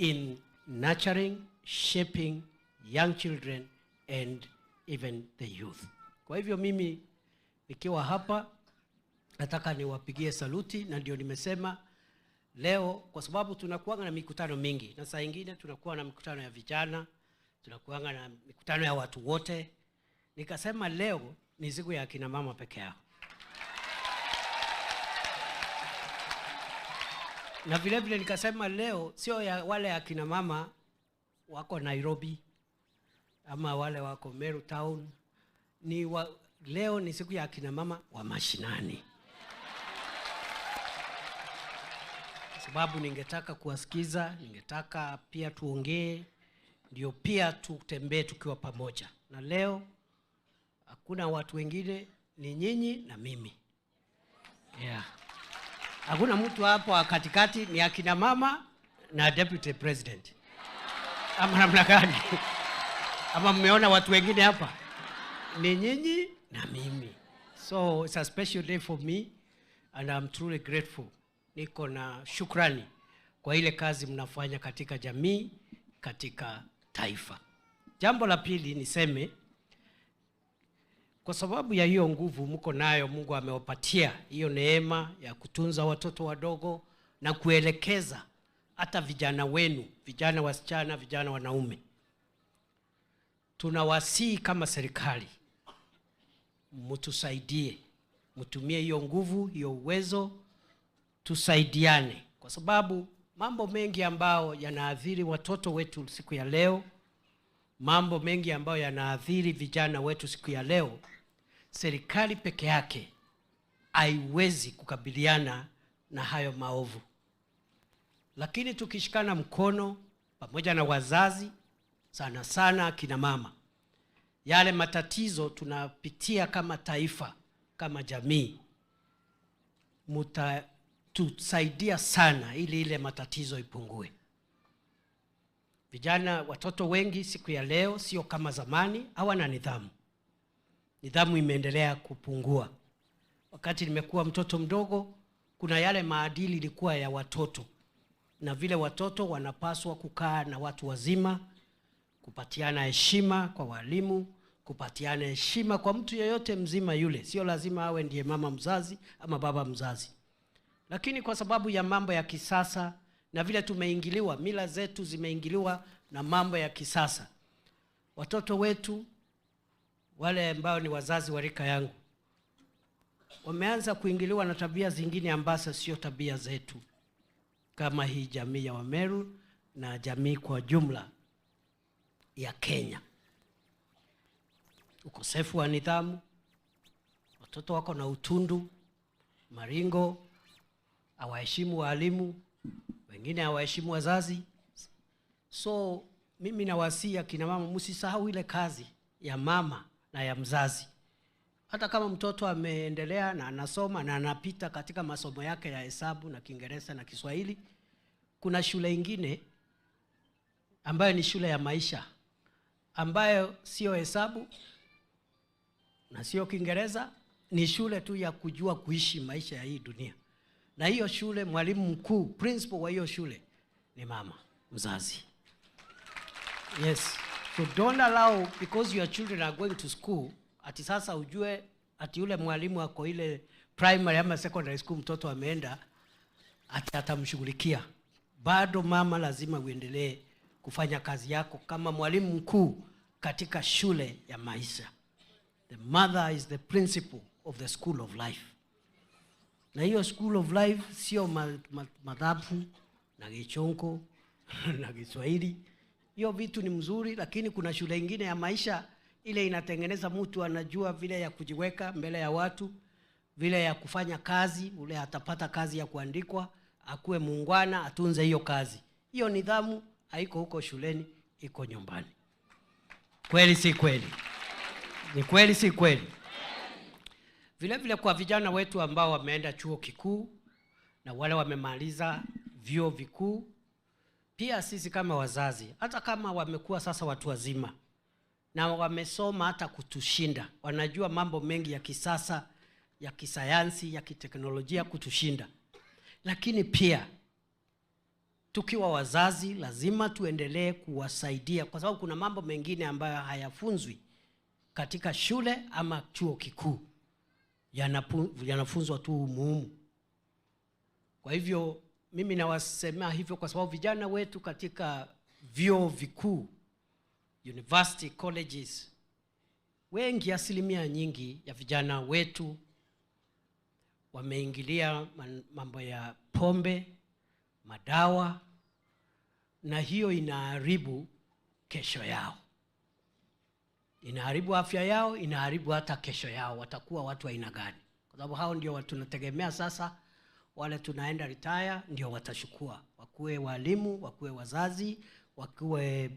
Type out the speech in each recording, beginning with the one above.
in nurturing, shaping young children and even the youth. Kwa hivyo mimi nikiwa hapa nataka niwapigie saluti, na ndio nimesema leo kwa sababu tunakuwa na mikutano mingi, na saa nyingine tunakuwa na mikutano ya vijana, tunakuwa na mikutano ya watu wote. Nikasema leo ni siku ya kina mama peke yao. Na vile vile nikasema leo sio ya wale akina mama wako Nairobi ama wale wako Meru Town, leo ni siku ya akina mama wa mashinani. Sababu ningetaka kuwasikiza, ningetaka pia tuongee, ndio pia tutembee tukiwa pamoja. Na leo hakuna watu wengine, ni nyinyi na mimi. Yeah. Hakuna mtu hapo katikati, ni akina mama na deputy president. Ama namna gani? Ama mmeona watu wengine hapa? Ni nyinyi na mimi. So it's a special day for me and I'm truly grateful. Niko na shukrani kwa ile kazi mnafanya katika jamii, katika taifa. Jambo la pili niseme, kwa sababu ya hiyo nguvu mko nayo, Mungu amewapatia hiyo neema ya kutunza watoto wadogo na kuelekeza hata vijana wenu, vijana wasichana, vijana wanaume. Tunawasihi kama serikali mtusaidie, mtumie hiyo nguvu, hiyo uwezo, tusaidiane, kwa sababu mambo mengi ambayo yanaathiri watoto wetu siku ya leo, mambo mengi ambayo yanaathiri vijana wetu siku ya leo, serikali peke yake haiwezi kukabiliana na hayo maovu. Lakini tukishikana mkono pamoja na wazazi, sana sana kina mama, yale matatizo tunapitia kama taifa, kama jamii, mtatusaidia sana ili ile matatizo ipungue. Vijana, watoto wengi siku ya leo sio kama zamani, hawana nidhamu. Nidhamu imeendelea kupungua. Wakati nimekuwa mtoto mdogo, kuna yale maadili ilikuwa ya watoto, na vile watoto wanapaswa kukaa na watu wazima, kupatiana heshima kwa walimu, kupatiana heshima kwa mtu yeyote mzima yule. Sio lazima awe ndiye mama mzazi ama baba mzazi. Lakini kwa sababu ya mambo ya kisasa na vile tumeingiliwa, mila zetu zimeingiliwa na mambo ya kisasa, watoto wetu wale ambao ni wazazi wa rika yangu wameanza kuingiliwa na tabia zingine ambazo sio tabia zetu, kama hii jamii ya Wameru na jamii kwa jumla ya Kenya. Ukosefu wa nidhamu, watoto wako na utundu, maringo, hawaheshimu walimu, wengine hawaheshimu wazazi. So mimi nawasihi akina mama, msisahau ile kazi ya mama na ya mzazi. Hata kama mtoto ameendelea na anasoma na anapita katika masomo yake ya hesabu na Kiingereza na Kiswahili, kuna shule ingine ambayo ni shule ya maisha, ambayo sio hesabu na sio Kiingereza, ni shule tu ya kujua kuishi maisha ya hii dunia. Na hiyo shule, mwalimu mkuu, principal wa hiyo shule ni mama mzazi. Yes. So don't allow, because your children are going to school, ati sasa ujue ati yule mwalimu ako ile primary ama secondary school mtoto ameenda, ati atamshughulikia. Bado mama lazima uendelee kufanya kazi yako kama mwalimu mkuu katika shule ya maisha. The mother is the principal of the school of life. Na hiyo school of life sio madhabu na Gichonko na Kiswahili. Hiyo vitu ni mzuri, lakini kuna shule ingine ya maisha ile inatengeneza mtu anajua vile ya kujiweka mbele ya watu, vile ya kufanya kazi, ule atapata kazi ya kuandikwa, akuwe muungwana, atunze hiyo kazi. Hiyo nidhamu haiko huko shuleni, iko nyumbani. Kweli si kweli? Ni kweli si kweli? Vile vile kwa vijana wetu ambao wameenda chuo kikuu na wale wamemaliza vyuo vikuu, pia sisi kama wazazi, hata kama wamekuwa sasa watu wazima na wamesoma hata kutushinda, wanajua mambo mengi ya kisasa, ya kisayansi, ya kiteknolojia kutushinda, lakini pia Tukiwa wazazi lazima tuendelee kuwasaidia, kwa sababu kuna mambo mengine ambayo hayafunzwi katika shule ama chuo kikuu, yanafunzwa tu umuhimu. Kwa hivyo mimi nawasema hivyo kwa sababu vijana wetu katika vyuo vikuu, university colleges, wengi, asilimia nyingi ya vijana wetu wameingilia mambo ya pombe, madawa, na hiyo inaharibu kesho yao, inaharibu afya yao, inaharibu hata kesho yao. Watakuwa watu aina gani? Kwa sababu hao ndio tunategemea sasa. Wale tunaenda retire ndio watachukua, wakuwe walimu, wakuwe wazazi, wakuwe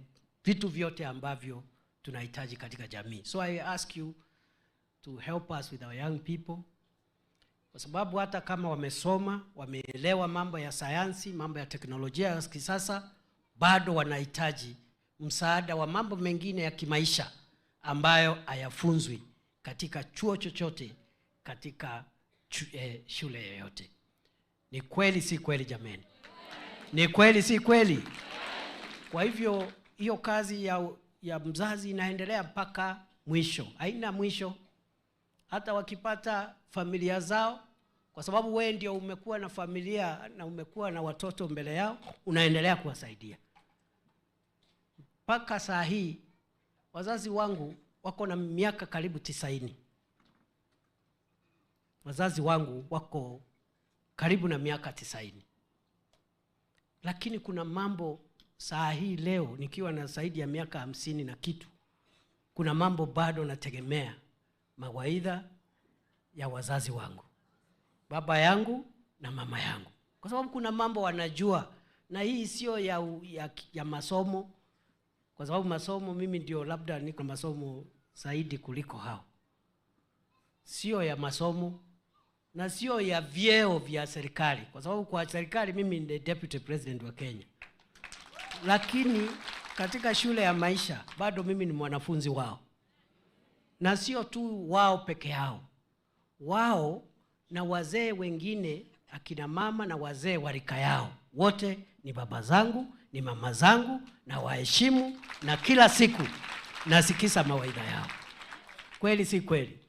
vitu vyote ambavyo tunahitaji katika jamii. So I ask you to help us with our young people, kwa sababu hata kama wamesoma, wameelewa mambo ya sayansi, mambo ya teknolojia ya kisasa, bado wanahitaji msaada wa mambo mengine ya kimaisha ambayo hayafunzwi katika chuo chochote, katika shule yoyote. Ni kweli si kweli jameni? Ni kweli si kweli? Kwa hivyo hiyo kazi ya mzazi inaendelea mpaka mwisho, haina mwisho. Hata wakipata familia zao, kwa sababu wewe ndio umekuwa na familia na umekuwa na watoto mbele yao, unaendelea kuwasaidia mpaka saa hii. Wazazi wangu wako na miaka karibu 90. Wazazi wangu wako karibu na miaka 90, lakini kuna mambo saa hii leo nikiwa na zaidi ya miaka 50 na kitu, kuna mambo bado nategemea mawaidha ya wazazi wangu, baba yangu na mama yangu, kwa sababu kuna mambo wanajua, na hii sio ya masomo, kwa sababu masomo mimi ndio labda niko masomo zaidi kuliko hao. Sio ya masomo na sio ya vyeo vya serikali, kwa sababu kwa serikali mimi ni deputy president wa Kenya, lakini katika shule ya maisha bado mimi ni mwanafunzi wao, na sio tu wao peke yao, wao na wazee wengine, akina mama na wazee wa rika yao, wote ni baba zangu, ni mama zangu, na waheshimu, na kila siku nasikiza mawaidha yao. Kweli si kweli?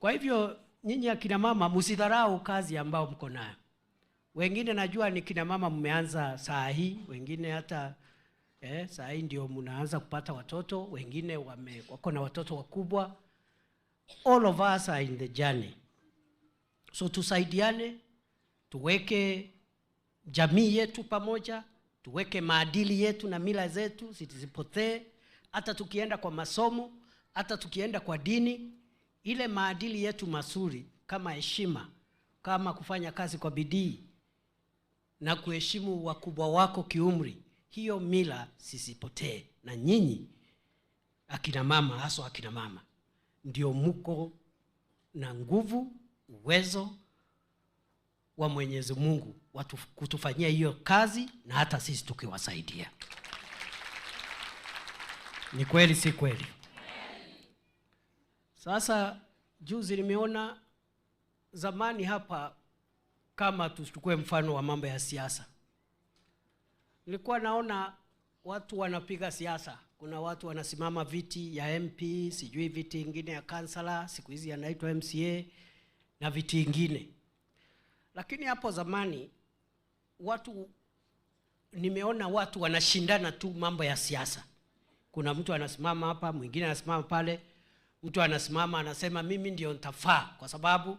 Kwa hivyo nyinyi akina mama msidharau kazi ambayo mko nayo. Wengine najua ni kina mama mmeanza saa hii, wengine hata saa hii ndio mnaanza kupata watoto, wengine wako na watoto wakubwa. All of us are in the journey. So tusaidiane, tuweke jamii yetu pamoja, tuweke maadili yetu na mila zetu zisipotee. Hata tukienda kwa masomo, hata tukienda kwa dini, ile maadili yetu mazuri kama heshima, kama kufanya kazi kwa bidii na kuheshimu wakubwa wako kiumri, hiyo mila sisipotee. Na nyinyi akina mama, haswa akina mama, ndio muko na nguvu, uwezo wa Mwenyezi Mungu kutufanyia hiyo kazi, na hata sisi tukiwasaidia. Ni kweli si kweli? Sasa juzi nimeona zamani hapa, kama tuchukue mfano wa mambo ya siasa, nilikuwa naona watu wanapiga siasa. Kuna watu wanasimama viti ya MP, sijui viti ingine ya kansala, siku hizi yanaitwa MCA, na viti ingine. Lakini hapo zamani nimeona watu wanashindana tu mambo ya siasa. Kuna mtu anasimama hapa, mwingine anasimama pale, mtu anasimama anasema mimi ndio nitafaa, kwa sababu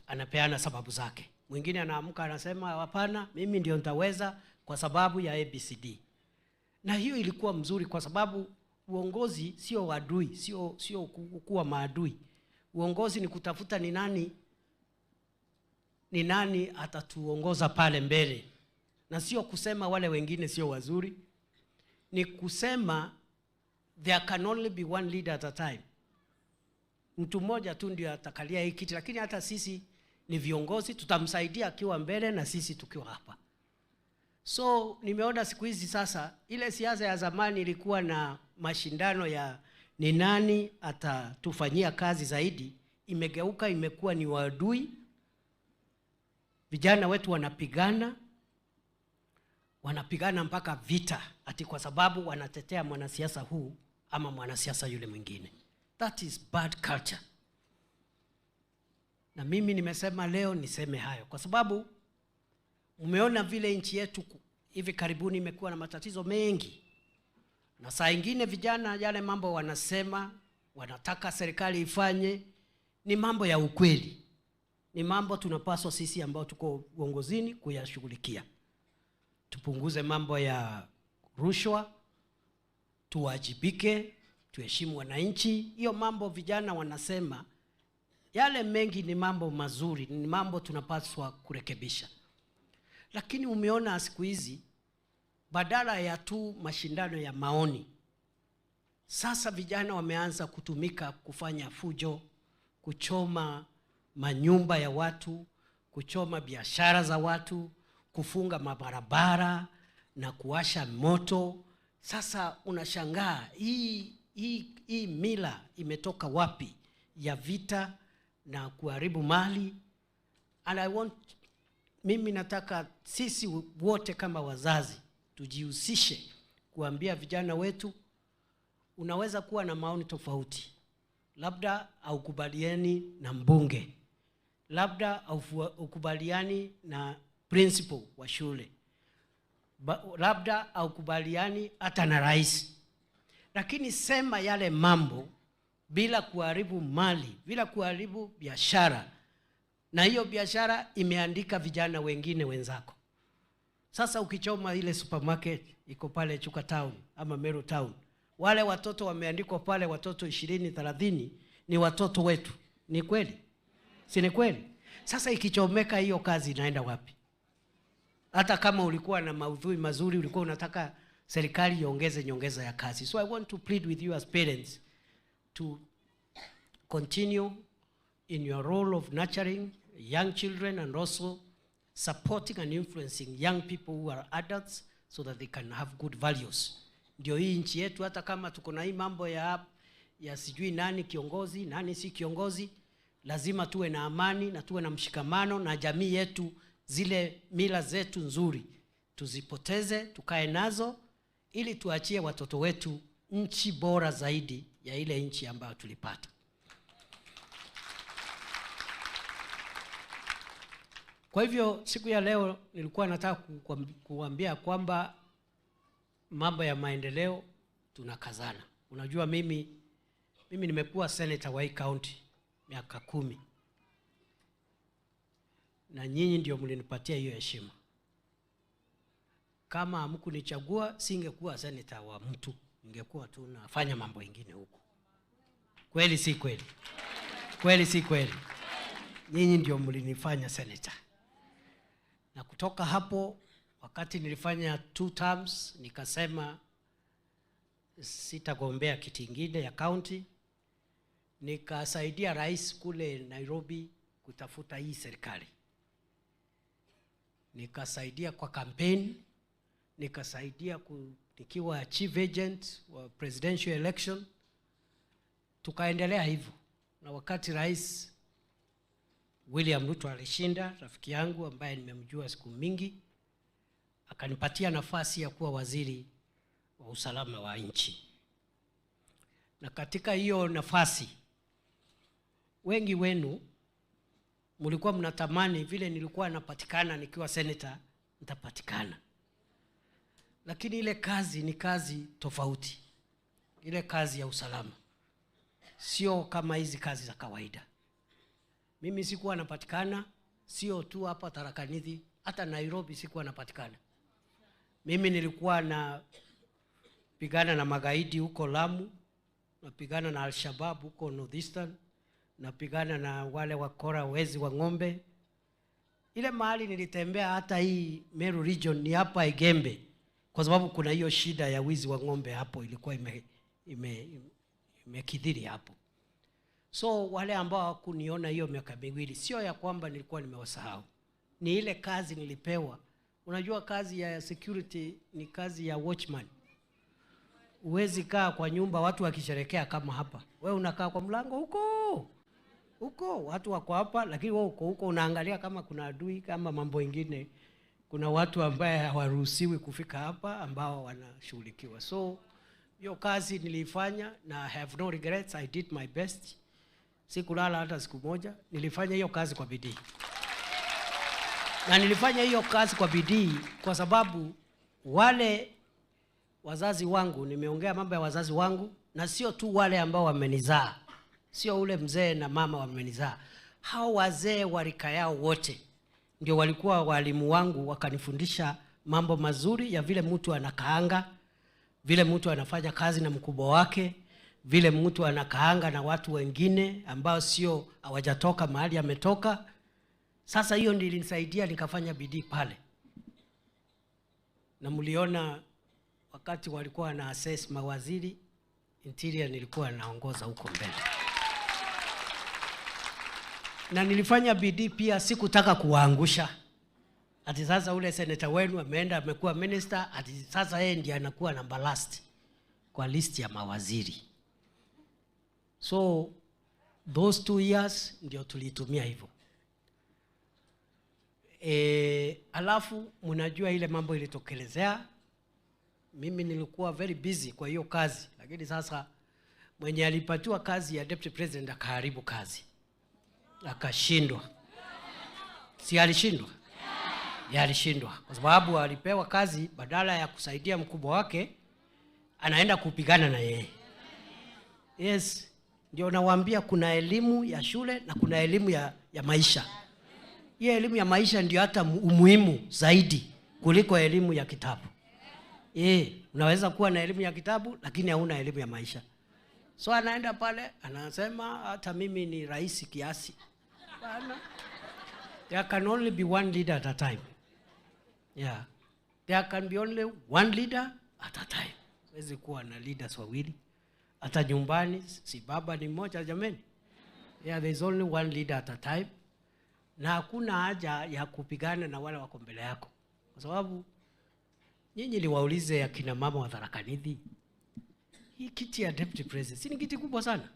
anapeana sababu zake. Mwingine anaamka anasema hapana, mimi ndio nitaweza kwa sababu ya ABCD. Na hiyo ilikuwa mzuri kwa sababu uongozi sio adui, sio kuwa maadui. Uongozi ni kutafuta ni nani atatuongoza pale mbele. Na sio kusema wale wengine sio wazuri. Ni kusema there can only be one leader at a time. Mtu mmoja tu ndio atakalia hii kiti, lakini hata sisi ni viongozi, tutamsaidia akiwa mbele na sisi tukiwa hapa. So nimeona siku hizi sasa ile siasa ya zamani ilikuwa na mashindano ya ni nani atatufanyia kazi zaidi, imegeuka imekuwa ni waadui. Vijana wetu wanapigana. Wanapigana mpaka vita ati kwa sababu wanatetea mwanasiasa huu ama mwanasiasa yule mwingine. That is bad culture. Na mimi nimesema leo niseme hayo kwa sababu umeona vile nchi yetu hivi karibuni imekuwa na matatizo mengi. Na saa ingine vijana yale mambo wanasema wanataka serikali ifanye ni mambo ya ukweli. Ni mambo tunapaswa sisi ambao tuko uongozini kuyashughulikia. Tupunguze mambo ya rushwa, tuwajibike, tuheshimu wananchi. Hiyo mambo vijana wanasema yale mengi ni mambo mazuri, ni mambo tunapaswa kurekebisha. Lakini umeona siku hizi badala ya tu mashindano ya maoni, sasa vijana wameanza kutumika kufanya fujo, kuchoma manyumba ya watu, kuchoma biashara za watu, kufunga mabarabara na kuwasha moto. Sasa unashangaa hii mila imetoka wapi ya vita na kuharibu mali? And mimi nataka sisi wote kama wazazi tujihusishe kuambia vijana wetu, unaweza kuwa na maoni tofauti, labda haukubaliani na mbunge, labda haukubaliani na principal wa shule, labda haukubaliani hata na rais, lakini sema yale mambo bila kuharibu mali, bila kuharibu biashara. Na hiyo biashara imeandika vijana wengine wenzako. Sasa ukichoma ile supermarket iko pale Chuka Town ama Meru Town, wale watoto wameandikwa pale, watoto 20, 30 ni watoto wetu. Ni kweli? Si ni kweli? Sasa ikichomeka hiyo kazi inaenda wapi? Hata kama ulikuwa na maudhui mazuri, ulikuwa unataka serikali iongeze nyongeza ya kazi. So I want to plead with you as parents to continue in your role of nurturing young children and also supporting and influencing young people who are adults so that they can have good values. Ndio hii nchi yetu, hata kama tuko na hii mambo ya sijui nani kiongozi, nani si kiongozi, lazima tuwe na amani na tuwe na mshikamano na jamii yetu. Zile mila zetu nzuri tuzipoteze, tukae nazo ili tuachie watoto wetu nchi bora zaidi ya ile nchi ambayo tulipata. Kwa hivyo siku ya leo nilikuwa nataka kuambia kwamba mambo ya maendeleo tunakazana. Unajua mimi nimekuwa senator wa hii county miaka 10. Na nyinyi ndio mlinipatia hiyo heshima. Kama hamkunichagua singekuwa senator wa mtu, ningekuwa tu nafanya mambo mengine huko. Kweli si kweli? Kweli si kweli? Nyinyi ndio mlinifanya senator. Na kutoka hapo wakati nilifanya 2 terms nikasema sitagombea kiti kingine ya county. Nikasaidia rais kule Nairobi kutafuta hii serikali. Nikasaidia kwa campaign, nikasaidia nikiwa chief agent wa presidential election. Tukaendelea hivyo. Na wakati rais William Ruto alishinda, rafiki yangu ambaye nimemjua siku mingi, akanipatia nafasi ya kuwa waziri wa usalama wa nchi. Na katika hiyo nafasi, wengi wenu mlikuwa mnatamani vile nilikuwa napatikana nikiwa senator, nitapatikana. Lakini ile kazi ni kazi tofauti. Ile kazi ya usalama sio kama hizi kazi za kawaida. Mimi sikuwa napatikana, sio tu hapa Tharaka Nithi, hata Nairobi sikuwa napatikana. Mimi nilikuwa na pigana na magaidi huko Lamu, napigana na Al-Shabaab huko Northeastern, napigana na wale wakora wezi wa ng'ombe. Ile mahali nilitembea hata hii Meru region ni hapa Igembe, kwa sababu kuna hiyo shida ya wizi wa ng'ombe hapo ilikuwa imekithiri hapo. So wale ambao hawakuniona hiyo miaka miwili, sio ya kwamba nilikuwa nimewasahau. Ni ile kazi nilipewa. Unajua kazi ya security ni kazi ya watchman. Huwezi kaa kwa nyumba watu wakisherehekea kama hapa. Wewe unakaa kwa mlango huko. Huko watu wako hapa, lakini wewe uko huko unaangalia kama kuna adui, kama mambo mengine Kuna watu ambaye hawaruhusiwi kufika hapa ambao wanashughulikiwa. So hiyo kazi niliifanya na I have no regrets. I did my best. Sikulala hata siku moja. Nilifanya hiyo kazi kwa bidii. Na nilifanya hiyo kazi kwa bidii kwa sababu wale wazazi wangu, nimeongea mambo ya wazazi wangu, na sio tu wale ambao wamenizaa, sio ule mzee na mama wamenizaa. Hao wazee wa rika yao wote ndio walikuwa walimu wangu, wakanifundisha mambo mazuri ya vile mtu anakaanga, vile mtu anafanya kazi na mkubwa wake, vile mtu anakaanga na watu wengine ambao sio hawajatoka mahali ametoka. Sasa hiyo ndio ilinisaidia nikafanya bidii pale. Na mliona wakati walikuwa na assess mawaziri, Interior nilikuwa naongoza huko mbele. Na nilifanya bidii pia, sikutaka kuwaangusha. Ati sasa ule senator wenu ameenda amekuwa minister, ati sasa yeye ndiye anakuwa number last kwa list ya mawaziri. So those 2 years ndio tulitumia hivyo. Alafu mnajua ile mambo ilitokelezea. Mimi nilikuwa very busy kwa hiyo kazi, lakini sasa mwenye alipatiwa kazi ya deputy president akaharibu kazi. Akashindwa. Si alishindwa? Ya alishindwa. Kwa sababu alipewa kazi badala ya kusaidia mkubwa wake anaenda kupigana na yeye. Yes, ndio nawaambia kuna elimu ya shule na kuna elimu ya maisha. Hiyo elimu ya maisha ndio hata umuhimu zaidi kuliko elimu ya kitabu. Unaweza kuwa na elimu ya kitabu lakini hauna elimu ya maisha. So anaenda pale anasema hata mimi ni rais kiasi. Bana. There can only be one leader at a time. Yeah. There can be only one leader at a time. Huwezi kuwa na leaders wawili. Hata nyumbani si baba ni mmoja jameni. Yeah, there is only one leader at a time. Na hakuna haja ya kupigana na wale wako mbele yako. Kwa sababu nyinyi niwaulize akina mama wa Tharaka Nithi, hii kiti ya deputy president si ni kiti kubwa sana?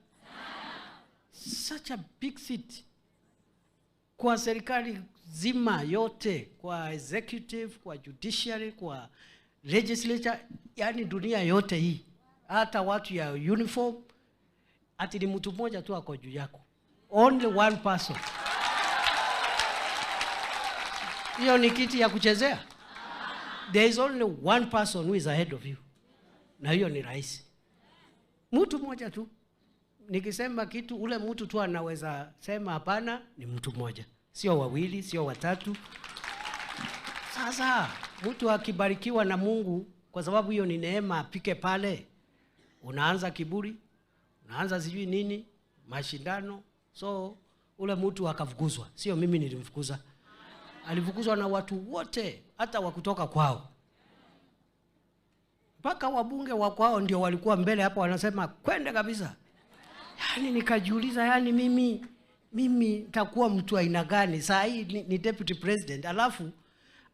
Such a big seat. Kwa serikali zima yote, kwa executive, kwa judiciary, kwa legislature, yani dunia yote hii. Hata watu ya uniform, ati ni mtu mmoja tu ako juu yako. Only one person. Hiyo ni kiti ya kuchezea. There is only one person who is ahead of you. Na hiyo ni rais. Mtu mmoja tu. Nikisema kitu, ule mtu tu anaweza sema hapana, ni mtu mmoja. Sio wawili, sio watatu. Sasa, mtu akibarikiwa na Mungu, kwa sababu hiyo ni neema, apike pale. Unaanza kiburi, unaanza sijui nini, mashindano. So, ule mtu akafukuzwa. Sio mimi nilimfukuza. Alifukuzwa na watu wote, hata wa kutoka kwao. Mpaka wabunge wa kwao ndio walikuwa mbele hapo wanasema kwende kabisa. Yaani nikajiuliza, yani mimi nitakuwa mtu aina gani? Saa hii ni deputy president, alafu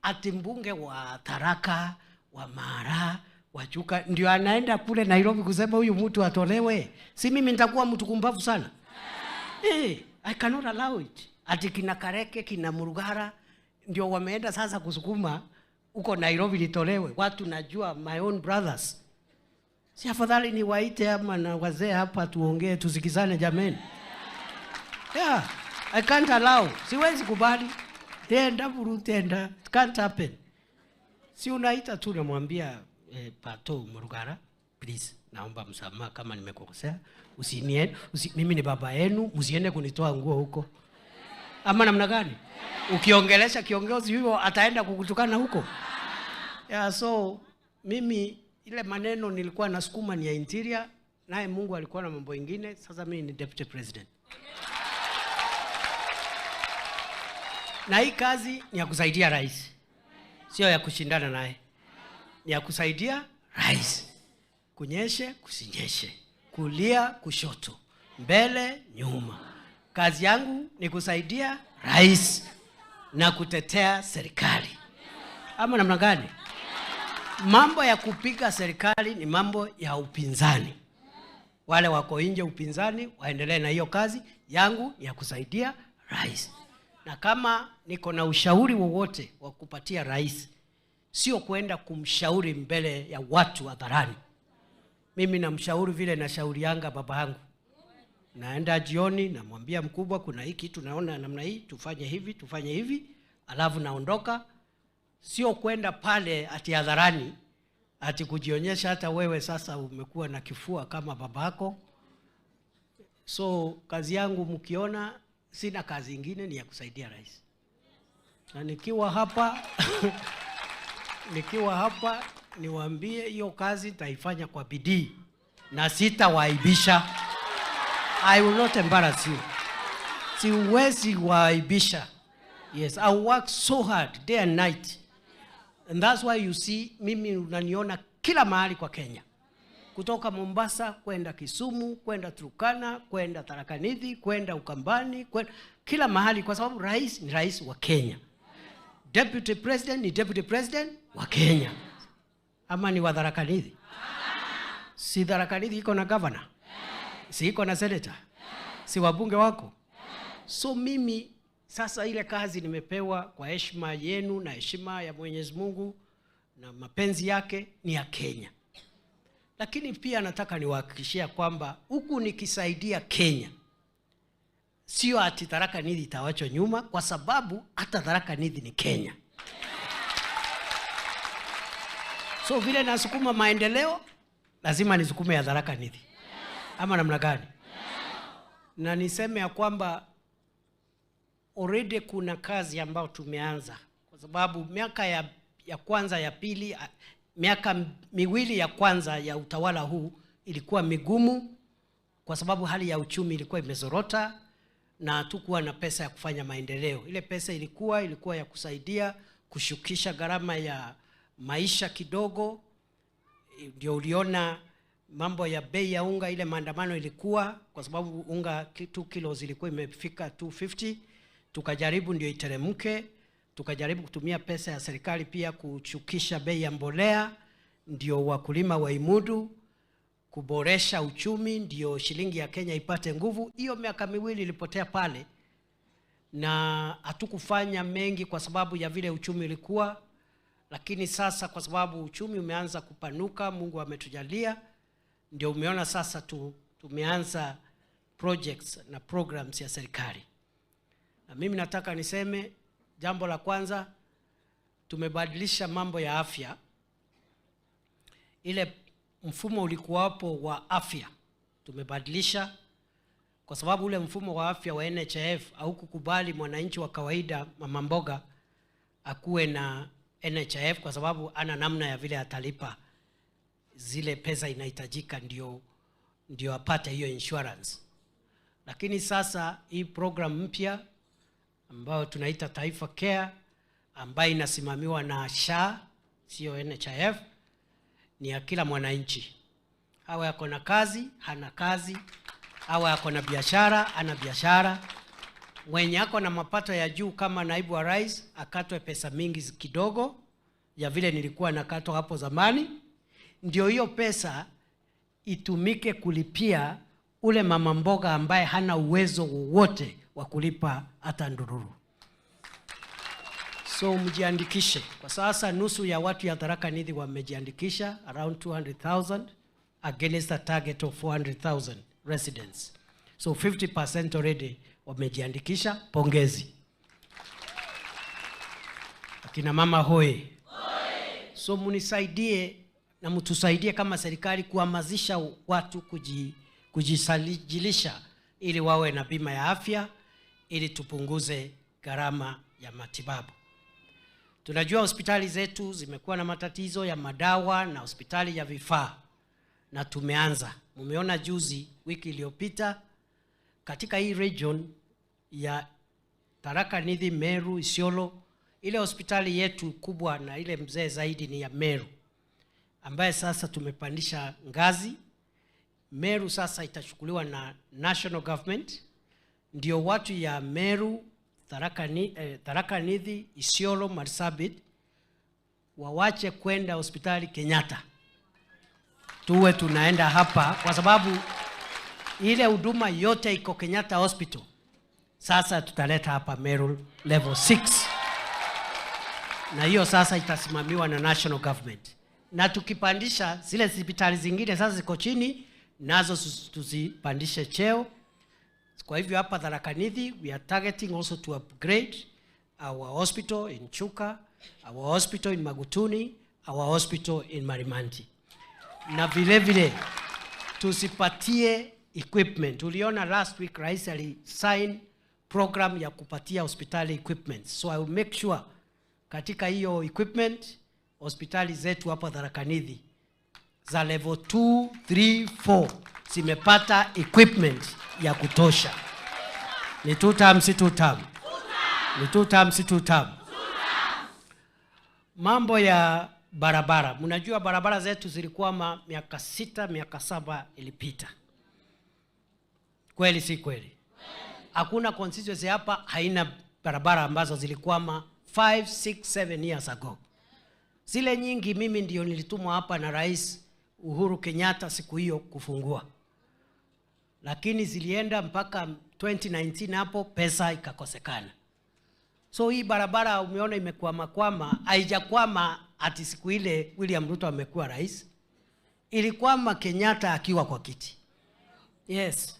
ati mbunge wa Tharaka, wa Mara, wa Chuka ndio anaenda kule Nairobi kusema huyu mtu atolewe. Si mimi nitakuwa mtu kumbavu sana? I cannot allow it. Ati kina Kareke, kina Murugara ndio wameenda sasa kusukuma huko Nairobi litolewe. Watu najua my own brothers. Si afadhali niwaite ama na wazee hapa tuongee, tusikizane jameni. Yeah, I can't allow. Siwezi kubali. Tenda buru tenda. It can't happen. Si unaita tu namwambia Pato Murugara, please, naomba msamaha kama nimekukosea. Mimi ni baba yenu, msiende kunitoa nguo huko. Ama namna gani? Ukiongelesha kiongozi huyo ataenda kukutukana huko. Yeah, so mimi ile maneno nilikuwa nasukuma ni ya Interior, naye Mungu alikuwa na mambo mengine. Sasa mimi ni deputy president. Na hii kazi ni ya kusaidia rais. Sio ya kushindana naye. Ni ya kusaidia rais. Kunyeshe, kusinyeshe. Kulia, kushoto. Mbele, nyuma. Kazi yangu ni kusaidia rais na kutetea serikali. Ama namna gani? Mambo ya kupiga serikali ni mambo ya upinzani. Wale wako nje upinzani waendelee na hiyo kazi. Yangu ni ya kusaidia rais. Na kama niko na ushauri wowote wa kupatia rais, sio kwenda kumshauri mbele ya watu hadharani. Mimi namshauri vile nashaurianga baba yangu. Naenda jioni namwambia mkubwa, kuna hii kitu naona namna hii, tufanye hivi, tufanye hivi, alafu naondoka. Sio kwenda pale ati hadharani ati kujionyesha hata wewe sasa umekuwa na kifua kama babako. So kazi yangu mkiona sina kazi ingine ni ya kusaidia rais. Na nikiwa hapa niwaambie hiyo kazi nitaifanya kwa bidii na sitawaaibisha. I will not embarrass you. Siwezi waaibisha. Yes, I work so hard day and night. And that's why you see mimi unaniona kila mahali kwa Kenya. Kutoka Mombasa kwenda Kisumu, kwenda Turkana, kwenda Tharaka Nithi, kwenda Ukambani, kwenda kila mahali, kwa sababu rais ni rais wa Kenya. Deputy president ni deputy president wa Kenya. Ama ni wa Tharaka Nithi? Si Tharaka Nithi iko na governor? Si iko na senator? Si wabunge wako? So mimi sasa ile kazi nimepewa kwa heshima yenu na heshima ya Mwenyezi Mungu na mapenzi yake ni ya Kenya. Lakini pia nataka niwahakikishia kwamba huku nikisaidia Kenya, sio ati Tharaka Nithi itawachwa nyuma, kwa sababu hata Tharaka Nithi ni Kenya. So vile nasukuma maendeleo, lazima nisukume ya Tharaka Nithi, ama namna gani? Na niseme ya kwamba already kuna kazi ambayo tumeanza, kwa sababu miaka ya kwanza, ya pili, miaka 2 ya kwanza ya utawala huu ilikuwa migumu, kwa sababu hali ya uchumi ilikuwa imezorota na hatukuwa na pesa ya kufanya maendeleo. Ile pesa ilikuwa ya kusaidia kushukisha gharama ya maisha kidogo. Ndio uliona mambo ya bei ya unga, ile maandamano ilikuwa kwa sababu unga 2 kilos ilikuwa imefika 250, tukajaribu ndio iteremke. Tukajaribu kutumia pesa ya serikali pia kushukisha bei ya mbolea ndio wakulima waimudu, kuboresha uchumi ndio shilingi ya Kenya ipate nguvu. Hiyo miaka 2 ilipotea pale na hatukufanya mengi kwa sababu ya vile uchumi ulikuwa. Lakini sasa kwa sababu uchumi umeanza kupanuka, Mungu ametujalia, ndio umeona sasa tumeanza projects na programs ya serikali. Na mimi nataka niseme jambo la kwanza, tumebadilisha mambo ya afya. Ile mfumo ulikuwapo wa afya tumebadilisha, kwa sababu ule mfumo wa afya wa NHIF haukukubali mwananchi wa kawaida, mama mboga, akuwe na NHIF, kwa sababu ana namna ya vile atalipa zile pesa inahitajika ndio apate hiyo insurance. Lakini sasa hii program mpya ambayo tunaita Taifa Care, ambayo inasimamiwa na SHA, sio NHIF, ni ya kila mwananchi. Awe ako na kazi, hana kazi, awe ako na biashara, ana biashara. Mwenye ako na mapato ya juu kama naibu wa rais akatwe pesa mingi kidogo ya vile nilikuwa nakatwa hapo zamani, ndio hiyo pesa itumike kulipia ule mama mboga ambaye hana uwezo wowote wa kulipa hata ndururu. So mjiandikishe. Kwa sasa nusu ya watu ya Tharaka Nithi wamejiandikisha, around 200,000 against a target of 400,000 residents. So 50% already wamejiandikisha. Pongezi. Akina mama hoye. So munisaidie na mtusaidie kama serikali kuhamasisha watu kujisajilisha ili wawe na bima ya afya, ili tupunguze gharama ya matibabu. Tunajua hospitali zetu zimekuwa na matatizo ya madawa na hospitali ya vifaa, na tumeanza. Mumeona juzi wiki iliyopita katika hii region ya Tharaka Nithi, Meru, Isiolo, ile hospitali yetu kubwa na ile mzee zaidi ni ya Meru, ambaye sasa tumepandisha ngazi. Meru sasa itachukuliwa na national government, ndio watu ya Meru, Tharaka Nithi, Isiolo, Marsabit wawache kwenda hospitali Kenyatta, tuwe tunaenda hapa, kwa sababu ile huduma yote iko Kenyatta Hospital. Sasa tutaleta hapa Meru level 6, na hiyo sasa itasimamiwa na national government, na tukipandisha zile hospitali zingine sasa ziko chini, nazo tuzipandishe cheo. Kwa hivyo hapa Tharaka Nithi we are targeting also to upgrade our hospital in Chuka, our hospital in Magutuni, our hospital in Marimanti, na vile vile tusipatie equipment. Uliona last week Rais alisign program ya kupatia hospitali equipment, so I will make sure katika hiyo equipment hospitali zetu hapa Tharaka Nithi za level 2, 3, 4 zimepata equipment ya kutosha. Ni two term, si two term? Ni two term, si two term? Mambo ya barabara, mnajua barabara zetu zilikuwa miaka 6, miaka 7 ilipita. Kweli si kweli? Hakuna constituency hapa haina barabara ambazo zilikwama 5, 6, 7 years ago. Zile nyingi mimi ndio nilitumwa hapa na Rais Uhuru Kenyatta siku hiyo kufungua, lakini zilienda mpaka 2019, hapo pesa ikakosekana. So hii barabara umeona imekwama kwama, haijakwama ati siku ile William Ruto amekuwa rais, ilikwama Kenyatta akiwa kwa kiti. Yes,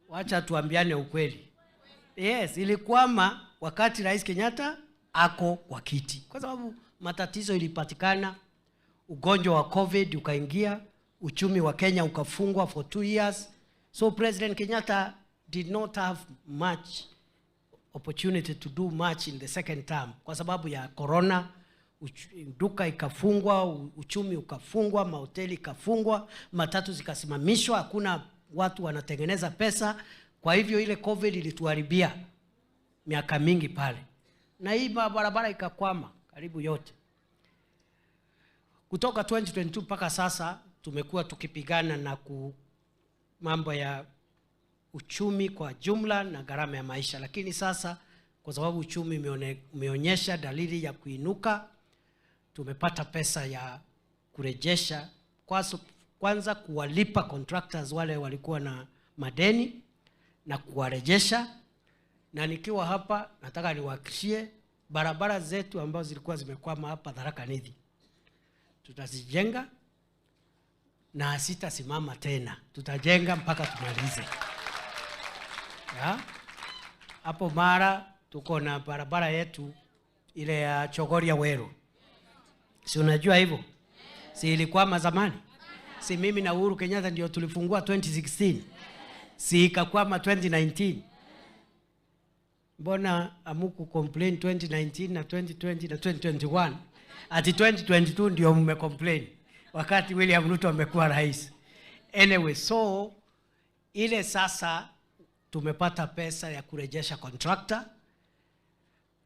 wacha tuambiane ukweli. Yes, ilikwama wakati Rais Kenyatta ako kwa kiti, kwa sababu matatizo ilipatikana, ugonjwa wa COVID ukaingia, uchumi wa Kenya ukafungwa for 2 years. So President Kenyatta did not have much opportunity to do much in the second term kwa sababu ya corona, duka ikafungwa, uchumi ukafungwa, mahoteli ikafungwa, matatu zikasimamishwa, hakuna watu wanatengeneza pesa. Kwa hivyo ile COVID ilituharibia miaka mingi pale, na hii barabara ikakwama karibu yote. Kutoka 2022 mpaka sasa tumekuwa tukipigana na mambo ya uchumi kwa jumla na gharama ya maisha, lakini sasa kwa sababu uchumi umeonyesha dalili ya kuinuka, tumepata pesa ya kurejesha kwanza kuwalipa contractors wale walikuwa na madeni na kuwarejesha. Na nikiwa hapa nataka niwahakikishie barabara zetu ambazo zilikuwa zimekwama hapa Tharaka Nithi tutazijenga na sitasimama tena, tutajenga mpaka tumalize. Ya? Hapo Mara tuko na barabara yetu ile ya Chogoria Weru, si unajua hivyo? Si ilikwama zamani? Si mimi na Uhuru Kenyatta ndio tulifungua 2016? Si ikakwama 2019? Mbona hamuku complain 2019 na 2020 na 2021? Ati 2022 ndio mmecomplain wakati William Ruto amekuwa rais. Anyway, so ile sasa tumepata pesa ya kurejesha contractor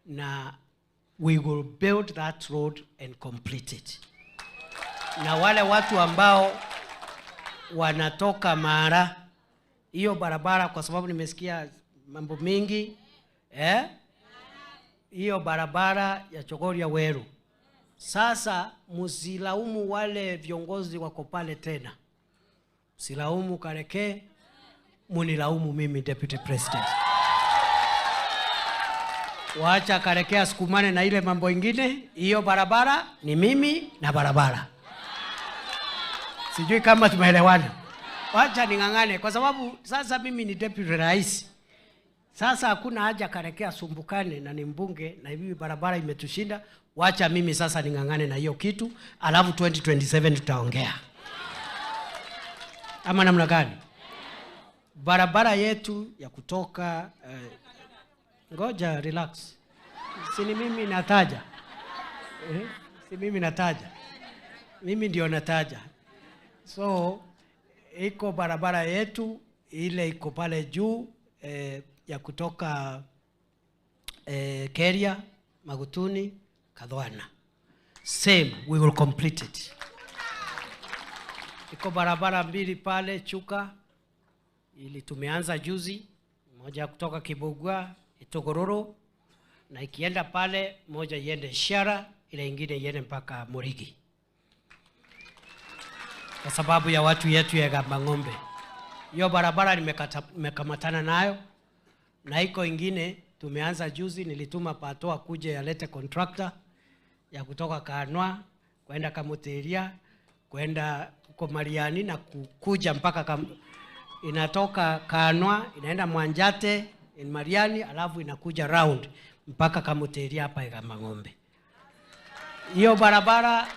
na we will build that road and complete it. Na wale watu ambao wanatoka Mara, hiyo barabara, kwa sababu nimesikia mambo mingi, eh? Hiyo barabara ya Chogoria Weru, sasa msilaumu wale viongozi wako pale tena, msilaumu Kareke, munilaumu mimi deputy president. Wacha Kareke asukumane na ile mambo ingine. Hiyo barabara ni mimi na barabara. Sijui kama tumeelewana. Wacha ning'ang'ane kwa sababu sasa mimi ni deputy rais. Sasa hakuna haja Kareke asumbukane na ni mbunge na hivi barabara imetushinda. Wacha mimi sasa ning'ang'ane na hiyo kitu, alafu 2027 tutaongea. Ama namna gani? Barabara yetu ya kutoka ngoja relax. Si ni mimi nataja. Eh? Si mimi nataja. Mimi ndio nataja. So iko barabara yetu ile iko pale juu ya kutoka Keria, Magutuni, Kathwana. Same, we will complete it. Iko barabara mbili pale Chuka ili tumeanza juzi, moja kutoka Kibugwa Itogororo, na ikienda pale moja iende Shara, ile ingine iende mpaka Murigi, kwa sababu ya watu yetu ya Gamba Ng'ombe. Hiyo barabara nimekamatana nayo. Na iko ingine tumeanza juzi, nilituma Patoa kuje alete contractor ya kutoka Kanwa kwenda Kamuteria kwenda huko Mariani na kukuja mpaka inatoka Kanwa inaenda Mwanjate in Mariani, alafu inakuja round mpaka Kamuteria hapa Ikamang'ombe. Hiyo barabara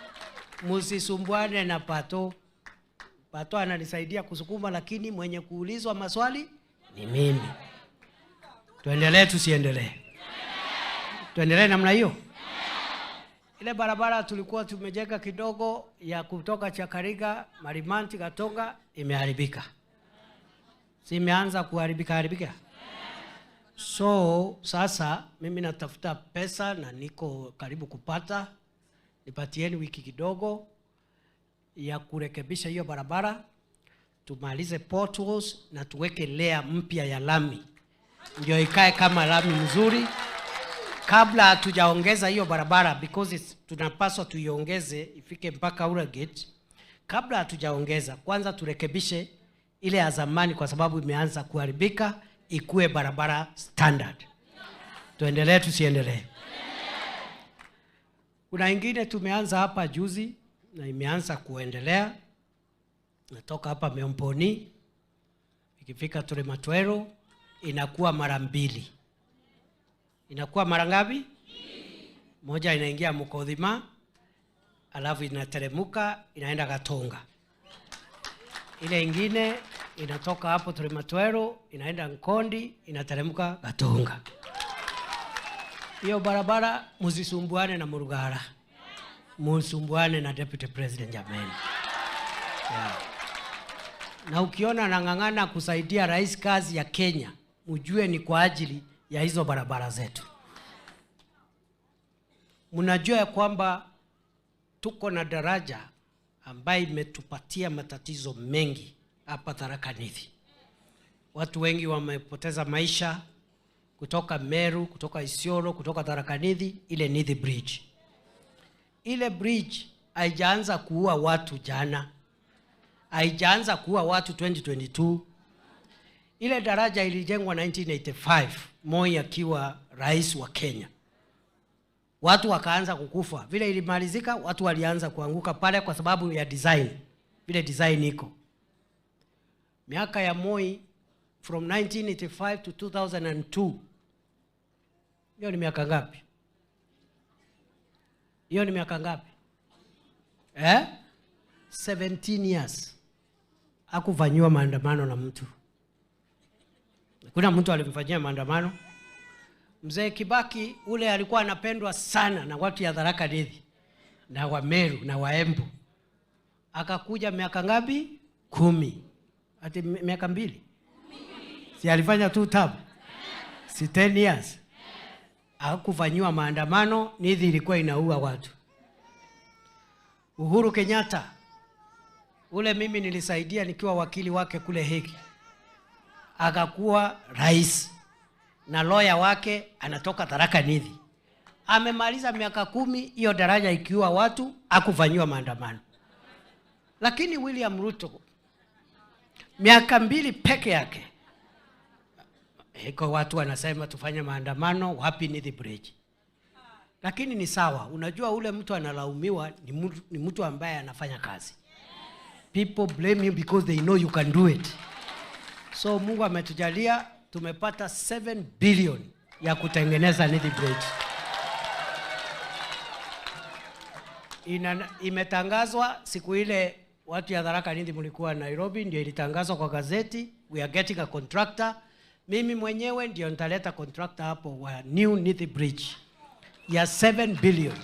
msisumbuane na Pato. Pato ananisaidia kusukuma, lakini mwenye kuulizwa maswali ni mimi. Tuendelee tusiendelee? Tuendelee namna hiyo? Ile barabara tulikuwa tumejenga kidogo ya kutoka Chakariga, Marimanti, Gatonga imeharibika. Si imeanza kuharibika haribika? So sasa mimi natafuta pesa na niko karibu kupata. Nipatieni wiki kidogo ya kurekebisha hiyo barabara, tumalize potholes na tuweke layer mpya ya lami ndio ikae kama lami mzuri kabla hatujaongeza hiyo barabara, because tunapaswa tuiongeze ifike mpaka Ura Gate. Kabla hatujaongeza, kwanza turekebishe ile ya zamani kwa sababu imeanza kuharibika, ikue barabara standard. Tuendelee tusiendelee? Kuna ingine tumeanza hapa juzi na imeanza kuendelea. Natoka hapa Meomponi ikifika Turematwero inakuwa mara mbili. Inakuwa mara ngapi? Moja inaingia Mukodhima, alafu inateremuka inaenda Gatonga. Ile ingine inatoka hapo Turematwero inaenda Nkondi, inateremuka Gatonga. Hiyo barabara msisumbuane na Murugara, msumbuane na Deputy President jameni. Yeah. Na ukiona nang'ang'ana kusaidia rais kazi ya Kenya, mjue ni kwa ajili ya hizo barabara zetu. Mnajua ya kwamba tuko na daraja ambayo imetupatia matatizo mengi hapa Tharaka Nithi. Watu wengi wamepoteza maisha kutoka Meru, kutoka Isiolo, kutoka Tharaka Nithi, ile Nithi Bridge. Ile bridge haijaanza kuua watu jana. Haijaanza kuua watu 2022. Ile daraja ilijengwa 1985, Moi akiwa rais wa Kenya. Watu wakaanza kukufa. Vile ilimalizika, watu walianza kuanguka pale kwa sababu ya design. Vile design iko. Miaka ya Moi from 1985 to 2002. Hiyo ni miaka ngapi? Hiyo ni miaka ngapi? 17 years. Hakufanyiwa maandamano na mtu. Kuna mtu alimfanyia maandamano? Mzee Kibaki ule alikuwa anapendwa sana na watu ya Tharaka Nithi na wa Meru na wa Embu. Akakuja miaka ngapi? 10. Ati miaka 2. Si alifanya 2 term? Si 10 years. Hakufanyiwa maandamano, Nithi ilikuwa inaua watu. Uhuru Kenyatta ule mimi nilisaidia nikiwa wakili wake kule Hague, akakuwa rais na lawyer wake anatoka Tharaka Nithi. Amemaliza miaka 10 hiyo daraja ikiua watu, hakufanyiwa maandamano. Lakini William Ruto miaka 2 peke yake, iko watu wanasema tufanye maandamano wapi Nithi Bridge. Lakini ni sawa, unajua ule mtu analaumiwa ni mtu ambaye anafanya kazi. People blame you because they know you can do it. So Mungu ametujalia tumepata 7 billion ya kutengeneza Nithi Bridge. Imetangazwa siku ile watu ya Tharaka Nithi mlikuwa Nairobi, ndio ilitangazwa kwa gazeti, we are getting a contractor. Mimi mwenyewe ndio nitaleta contractor hapo wa new Nithi Bridge ya 7 billion.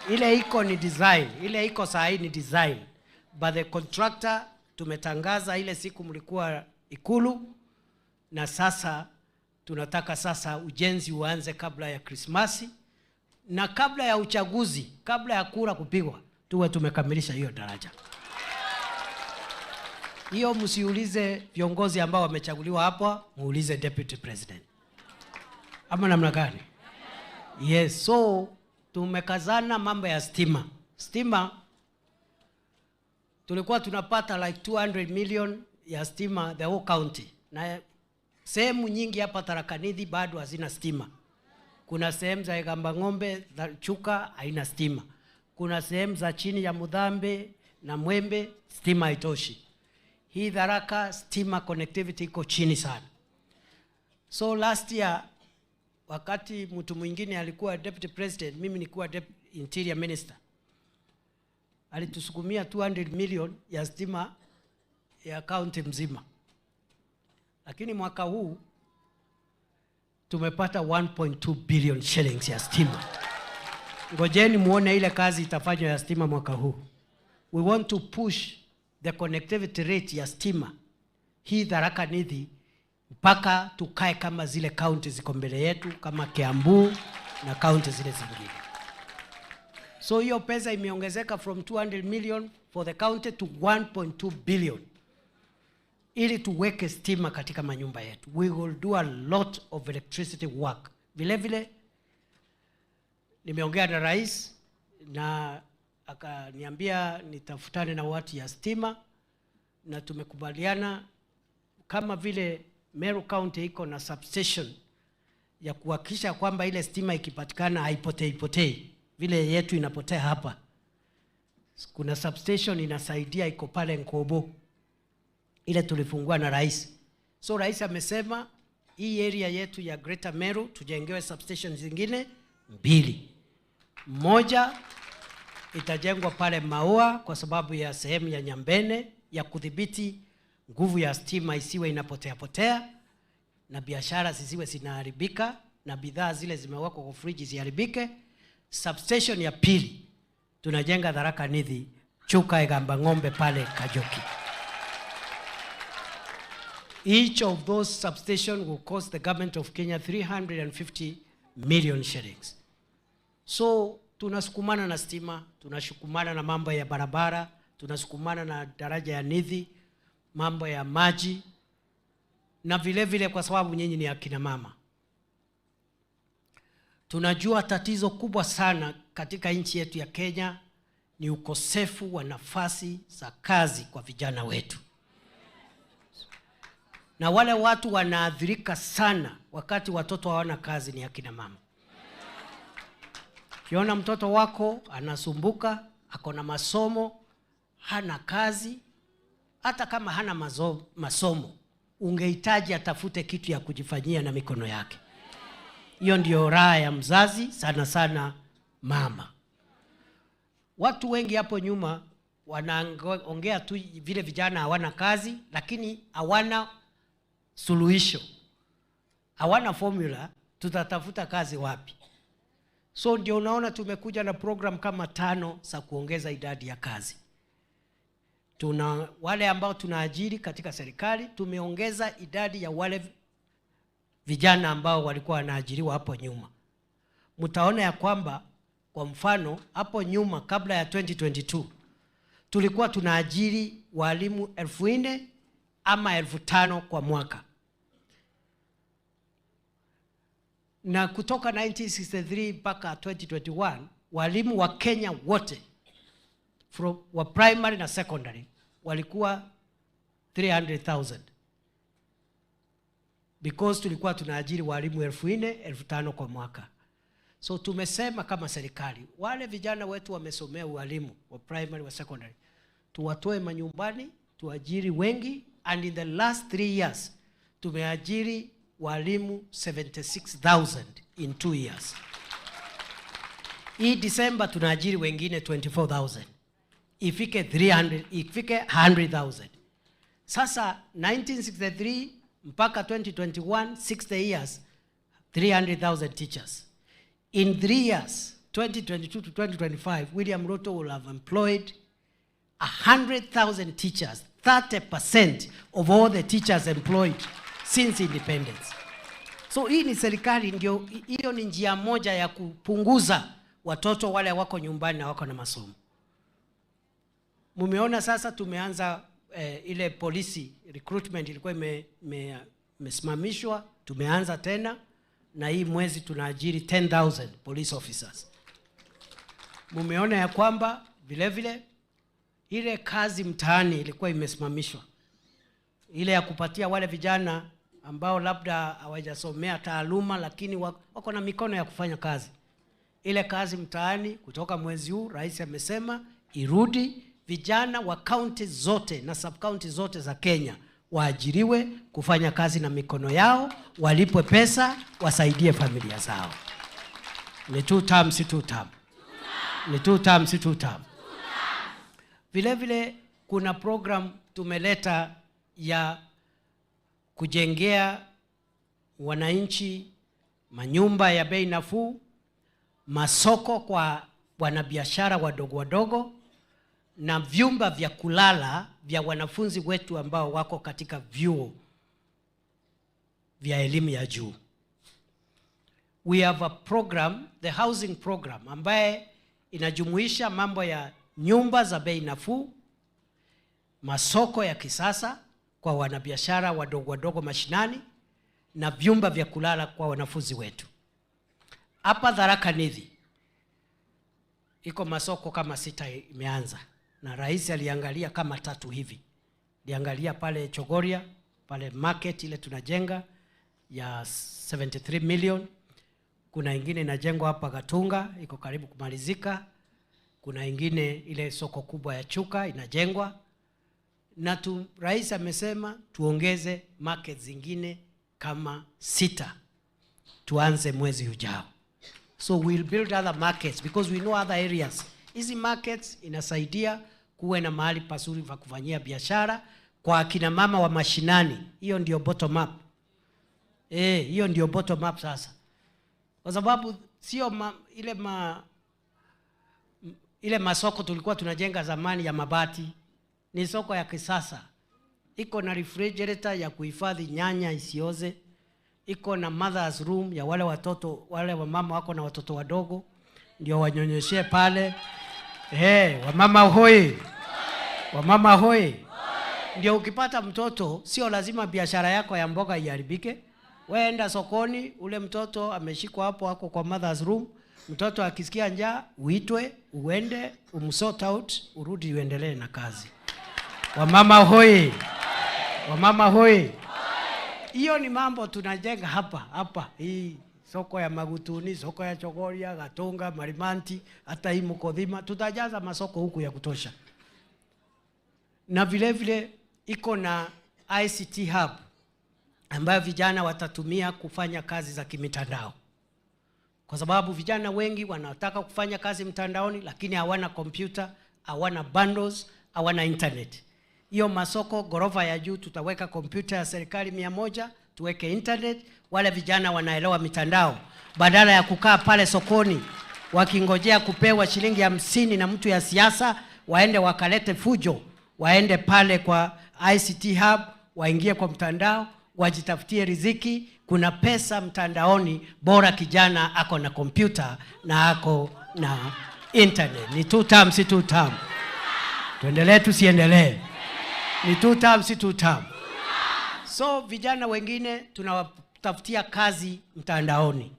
Ile iko ni design, ile iko saa hii ni design. But the contractor tumetangaza ile siku mlikuwa Ikulu, na sasa tunataka sasa ujenzi uanze kabla ya Krismasi na kabla ya uchaguzi, kabla ya kura kupigwa, tuwe tumekamilisha hiyo daraja. Hiyo msiulize viongozi ambao wamechaguliwa hapa, muulize Deputy President. Ama namna gani? Yes, so tumekazana mambo ya stima. Stima tulikuwa tunapata like 200 million ya stima the whole county. Na Sehemu nyingi hapa Tharaka Nithi bado hazina stima. Kuna sehemu za Igamba Ng'ombe, Chuka haina stima. Kuna sehemu za chini ya Mudhambe na Mwembe stima haitoshi. Hii Tharaka stima connectivity iko chini sana. So last year wakati mtu mwingine alikuwa deputy president, mimi nilikuwa interior minister, alitusukumia 200 million ya stima ya county mzima. Lakini mwaka huu tumepata 1.2 billion shillings ya stima. Ngojeni muone ile kazi itafanywa ya stima mwaka huu. We want to push the connectivity rate ya stima hii Tharaka Nithi mpaka tukae kama zile county ziko mbele yetu kama Kiambu na county zile zingine. So hiyo pesa imeongezeka from 200 million for the county to 1.2 billion ili tuweke stima katika manyumba yetu. We will do a lot of electricity work. Vile vile nimeongea na rais na akaniambia nitafutane na watu ya stima, na tumekubaliana kama vile Meru County iko na substation ya kuhakikisha kwamba ile stima ikipatikana haipotei potei vile yetu inapotea hapa. Kuna substation inasaidia iko pale Nkobo, ile tulifungua na rais. So rais amesema hii area yetu ya Greater Meru tujengewe substation zingine mbili. Moja itajengwa pale Maua kwa sababu ya sehemu ya Nyambene ya kudhibiti nguvu ya stima isiwe inapotea potea na biashara zisiwe zinaharibika na bidhaa zile zimewekwa kwa friji ziharibike. Substation ya pili tunajenga Tharaka Nithi, Chuka, Igamba Ng'ombe pale Kajoki. Each of those substations will cost the government of Kenya 350 million shillings. So tunasukumana na stima, tunasukumana na mambo ya barabara, tunasukumana na daraja ya Nithi, mambo ya maji, na vile vile kwa sababu nyinyi ni akina mama. Tunajua tatizo kubwa sana katika nchi yetu ya Kenya ni ukosefu wa nafasi za kazi kwa vijana wetu. Na wale watu wanaathirika sana wakati watoto hawana kazi ni akina mama. Ukiona mtoto wako anasumbuka, ako na masomo, hana kazi, hata kama hana masomo, ungehitaji atafute kitu ya kujifanyia na mikono yake. Hiyo ndio raha ya mzazi, sana sana mama. Watu wengi hapo nyuma wanaongea tu vile vijana hawana kazi, lakini hawana suluhisho, hawana formula, tutatafuta kazi wapi? So ndio unaona tumekuja na program kama 5 za kuongeza idadi ya kazi. Tuna wale ambao tunaajiri katika serikali, tumeongeza idadi ya wale vijana ambao walikuwa wanaajiriwa hapo nyuma. Mtaona ya kwamba kwa mfano hapo nyuma kabla ya 2022 tulikuwa tunaajiri walimu 4,000 ama 5,000 kwa mwaka. Na kutoka 1963 mpaka 2021 walimu wa Kenya wote from wa primary na secondary walikuwa 300,000. Because tulikuwa tunaajiri walimu 4,000, 5,000 kwa mwaka. So tumesema kama serikali, wale vijana wetu wamesomea ualimu wa primary wa secondary, tuwatoe manyumbani, tuajiri wengi, and in the last 3 years tumeajiri walimu 76,000 in 2 years. Hii December tunaajiri wengine 24,000. Ifike 300, ifike 100,000. Sasa 1963 mpaka 2021, 60 years, 300,000 teachers. In 3 years, 2022 to 2025, William Ruto will have employed 100,000 teachers, 30% of all the teachers employed since independence. So hii ni serikali, ndio hiyo ni njia moja ya kupunguza watoto wale wako nyumbani na wako na masomo. Mumeona sasa tumeanza ile polisi recruitment ilikuwa imesimamishwa, tumeanza tena na hii mwezi tunaajiri 10,000 police officers. Mumeona ya kwamba vile vile ile kazi mtaani ilikuwa imesimamishwa, ile ya kupatia wale vijana ambao labda hawajasomea taaluma lakini wako na mikono ya kufanya kazi. Ile kazi mtaani kutoka mwezi huu rais amesema irudi, vijana wa kaunti zote na sub county zote za Kenya waajiriwe kufanya kazi na mikono yao, walipwe pesa, wasaidie familia zao. Ni two term, si two term? Ni two term, si two term? Vile vile kuna program tumeleta ya kujengea wananchi manyumba ya bei nafuu, masoko kwa wanabiashara wadogo wadogo, na vyumba vya kulala vya wanafunzi wetu ambao wako katika vyuo vya elimu ya juu. We have a program, the housing program, ambaye inajumuisha mambo ya nyumba za bei nafuu, masoko ya kisasa kwa wanabiashara wadogo wadogo mashinani, na vyumba vya kulala kwa wanafunzi wetu. Hapa Tharaka Nithi iko masoko kama 6 imeanza, na rais aliangalia kama 3 hivi. Aliangalia pale Chogoria, pale market ile tunajenga ya 73 million. Kuna ingine inajengwa hapa Gatunga, iko karibu kumalizika. Kuna ingine ile soko kubwa ya Chuka inajengwa. Na rais amesema tuongeze market zingine kama 6 tuanze mwezi ujao. So we'll build other markets because we know other areas. Hizi markets inasaidia kuwe na mahali pazuri pa kufanyia biashara kwa akina mama wa mashinani. Hiyo ndio bottom up. Hiyo ndio bottom up sasa. Kwa sababu sio ile masoko tulikuwa tunajenga zamani ya mabati, ni soko ya kisasa. Iko na refrigerator ya kuhifadhi nyanya isioze. Iko na mother's room ya wale watoto, wale wamama wako na watoto wadogo ndio wanyonyeshe pale. Wamama hoi. Wamama hoi. Ndio ukipata mtoto sio lazima biashara yako ya mboga iharibike. Wewe enda sokoni, ule mtoto ameshikwa hapo ako kwa mother's room. Mtoto akisikia njaa uitwe, uende, umsort out, urudi uendelee na kazi. Wamama hoi. Wamama hoi. Hiyo ni mambo tunajenga hapa hapa. Hii soko ya Magutuni, soko ya Chogoria, Gatunga, Marimanti, hata hii Mukothima, tutajaza masoko huku ya kutosha. Na vile vile iko na ICT hub ambayo vijana watatumia kufanya kazi za kimitandao. Kwa sababu vijana wengi wanataka kufanya kazi mtandaoni lakini hawana kompyuta, hawana bundles, hawana internet. Hiyo masoko ghorofa ya juu tutaweka kompyuta ya serikali 100, tuweke internet, wale vijana wanaelewa mitandao. Badala ya kukaa pale sokoni wakingojea kupewa shilingi 50 na mtu ya siasa, waende wakalete fujo, waende pale kwa ICT hub, waingie kwa mtandao, wajitafutie riziki. Kuna pesa mtandaoni, bora kijana ako na kompyuta na ako na internet. Ni two term, si two term? Tuendelee tusiendelee? Ni two term, si two term? So vijana wengine tunawatafutia kazi mtandaoni,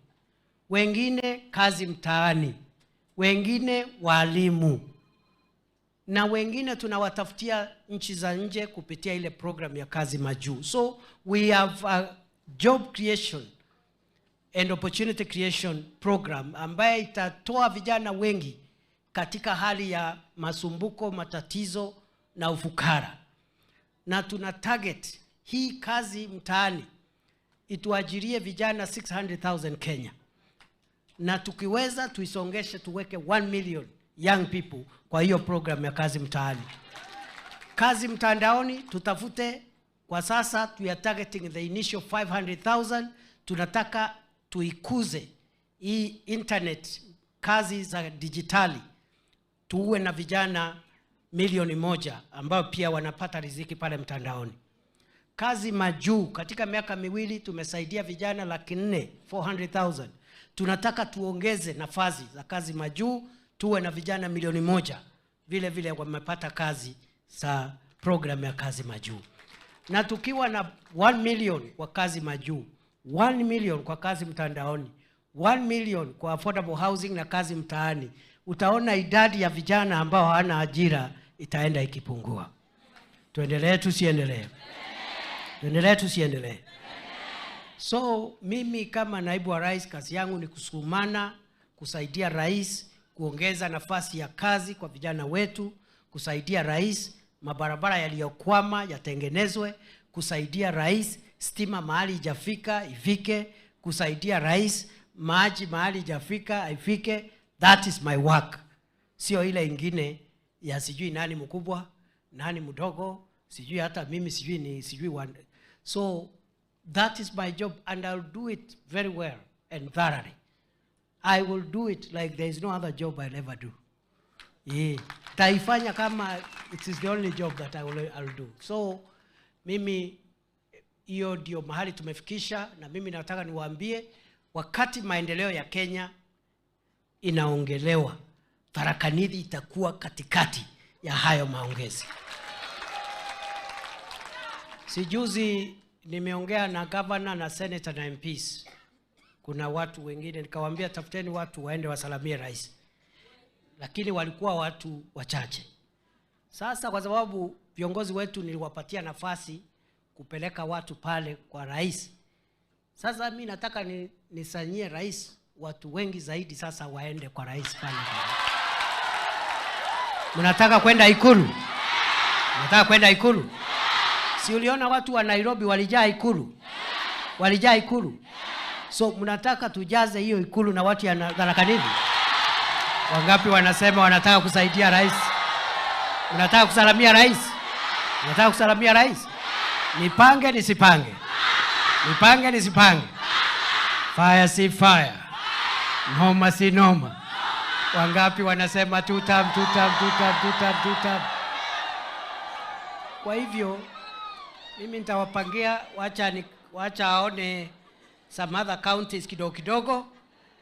wengine kazi mtaani, wengine walimu, na wengine tunawatafutia nchi za nje kupitia ile program ya kazi majuu. So we have a job creation and opportunity creation program ambaye itatoa vijana wengi katika hali ya masumbuko, matatizo na ufukara. Na tuna target hii kazi mtaani ituajirie vijana 600,000 Kenya. Na tukiweza tuisongeshe tuweke 1 million young people kwa hiyo program ya kazi mtaani. Kazi mtandaoni tutafute, kwa sasa we are targeting the initial 500,000. Tunataka tuikuze hii internet, kazi za digitali, tuwe na vijana milioni 1 ambao pia wanapata riziki pale mtandaoni. Kazi majuu, katika miaka miwili tumesaidia vijana 400,000, 400,000. Tunataka tuongeze nafasi za kazi majuu, tuwe na vijana milioni 1 vile vile wamepata kazi za program ya kazi majuu. Na tukiwa na 1 million kwa kazi majuu, 1 million kwa kazi mtandaoni, 1 million kwa affordable housing na kazi mtaani, utaona idadi ya vijana ambao hawana ajira itaenda ikipungua. Tuendelee tusiendelee? Tuendelee tusiendelee? So mimi kama naibu wa rais, kazi yangu ni kusukumana, kusaidia rais kuongeza nafasi ya kazi kwa vijana wetu, kusaidia rais mabarabara yaliyokwama yatengenezwe, kusaidia rais stima mahali ijafika ifike, kusaidia rais maji mahali ijafika ifike. That is my work, sio ile ingine ya sijui nani mkubwa nani mdogo, sijui hata mimi sijui ni sijui one. So that is my job and I'll do it very well and thoroughly. I will do it like there is no other job I'll ever do. Yeah. Taifanya kama it is the only job that I'll do. So mimi hiyo ndio mahali tumefikisha, na mimi nataka niwaambie, wakati maendeleo ya Kenya inaongelewa, Tharaka Nithi itakuwa katikati ya hayo maongezi. Sijuzi nimeongea na governor na senator na MPs, kuna watu wengine nikawaambia, tafuteni watu waende wasalamie rais, lakini walikuwa watu wachache. Sasa kwa sababu viongozi wetu niliwapatia nafasi kupeleka watu pale kwa rais, sasa mi nataka nisanyie rais watu wengi zaidi, sasa waende kwa rais pale. Mnataka kwenda Ikulu? Mnataka kwenda Ikulu? Si uliona watu wa Nairobi walijaa Ikulu? Walijaa Ikulu. So mnataka tujaze hiyo Ikulu na watu ya Tharaka Nithi? Wangapi wanasema wanataka kusaidia rais? Mnataka kusalamia rais? Mnataka kusalamia rais? Nipange nisipange? Nipange nisipange? Fire si fire, noma si noma. Wangapi wanasema two term, two term, two term, two term, two term? Kwa hivyo mimi nitawapangia, wacha aone some other counties kidogo kidogo,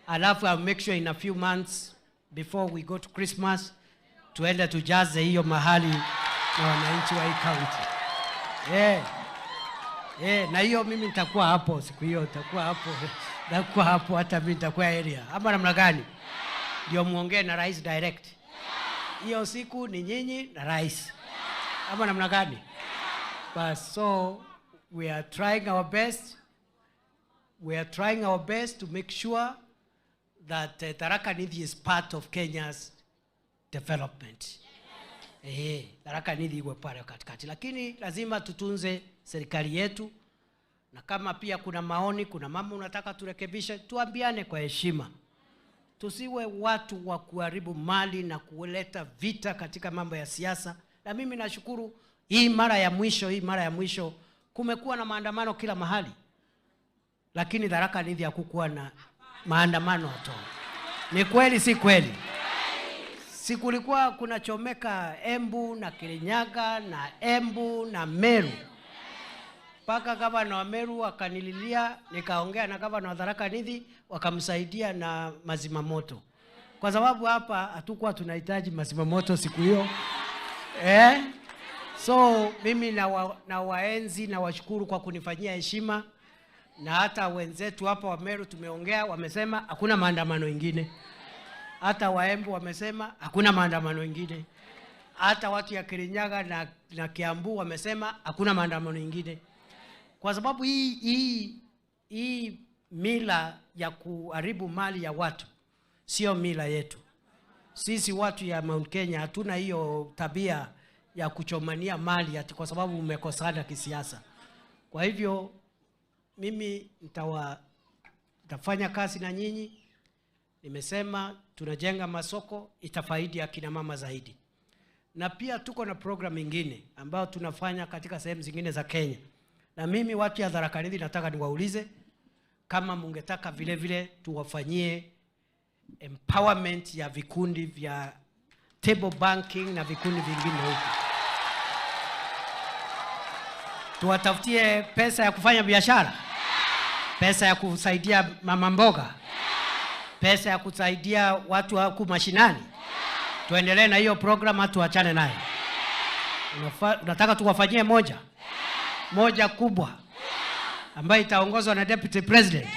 alafu I'll make sure in a few months before we go to Christmas tuende tujaze hiyo mahali na wananchi wa hii county. Yeah. Yeah, na hiyo mimi nitakuwa hapo siku hiyo, nitakuwa hapo, nitakuwa hapo, hata mimi nitakuwa area ama namna gani? Ndio muongee na rais direct. Hiyo siku ni nyinyi na rais ama namna gani? But so we are trying our best. We are trying our best to make sure that Tharaka Nithi is part of Kenya's development. Tharaka Nithi iwe pale katikati, lakini lazima tutunze serikali yetu, na kama pia kuna maoni, kuna mambo unataka turekebishe, tuambiane kwa heshima. Tusiwe watu wa kuharibu mali na kuleta vita katika mambo ya siasa. Na mimi nashukuru hii mara ya mwisho, hii mara ya mwisho kumekuwa na maandamano kila mahali, lakini Tharaka Nithi hakukuwa na maandamano hata. Ni kweli si kweli? Si kulikuwa kunachomeka Embu na Kirinyaga na Embu na Meru, mpaka gavana wa Meru akanililia, nikaongea na gavana wa Tharaka Nithi, wakamsaidia na mazima moto, kwa sababu hapa hatukuwa tunahitaji mazima moto siku hiyo eh? So mimi nawaenzi na washukuru kwa kunifanyia heshima, na hata wenzetu hapa wa Meru tumeongea, wamesema hakuna maandamano ingine. Hata Waembu wamesema hakuna maandamano ingine. Hata watu ya Kirinyaga na Kiambu wamesema hakuna maandamano ingine, kwa sababu hii mila ya kuharibu mali ya watu sio mila yetu. Sisi watu ya Mount Kenya hatuna hiyo tabia ya kuchomania mali ati kwa sababu umekosana kisiasa. Kwa hivyo mimi nitafanya kazi na nyinyi. Nimesema tunajenga masoko, itafaidi akina mama zaidi. Na pia tuko na program ingine ambayo tunafanya katika sehemu zingine za Kenya. Na mimi watu ya Tharaka Nithi nataka niwaulize kama mungetaka vile vile tuwafanyie empowerment ya vikundi vya table banking na vikundi vingine huko. Tuwatafutie pesa ya kufanya biashara, pesa ya kusaidia mama mboga, pesa ya kusaidia watu huku mashinani. Tuendelee na hiyo program, tuachane nayo. Unataka tuwafanyie moja moja kubwa ambayo itaongozwa na Deputy President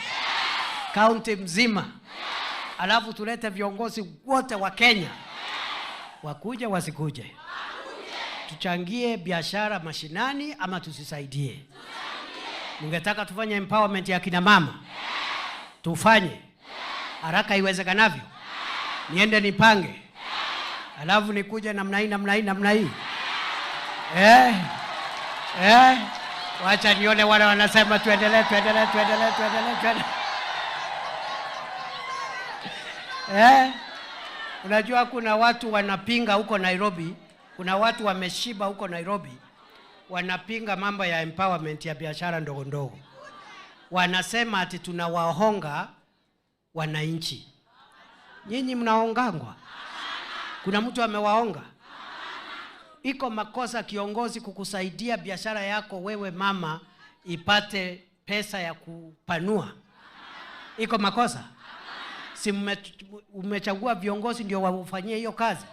county mzima, alafu tulete viongozi wote wa Kenya, wakuje wasikuje, tuchangie biashara mashinani ama tusisaidie? Mungetaka tufanye empowerment ya kina mama? Tufanye haraka iwezekanavyo. Niende nipange, alafu nikuje namna hii, namna hii, namna hii. Eh? Eh? Wacha nione wale wanasema tuendelee, tuendelee, tuendelee, tuendelee, tuendelee. Eh? Unajua kuna watu wanapinga huko Nairobi, kuna watu wameshiba huko Nairobi, wanapinga mambo ya empowerment ya biashara ndogo ndogo. Wanasema ati tunawahonga wananchi. Nyinyi mnaongangwa? Kuna mtu amewaonga? Iko makosa kiongozi kukusaidia biashara yako wewe mama ipate pesa ya kupanua? Iko makosa? Si umechagua viongozi ndio wafanyie hiyo kazi?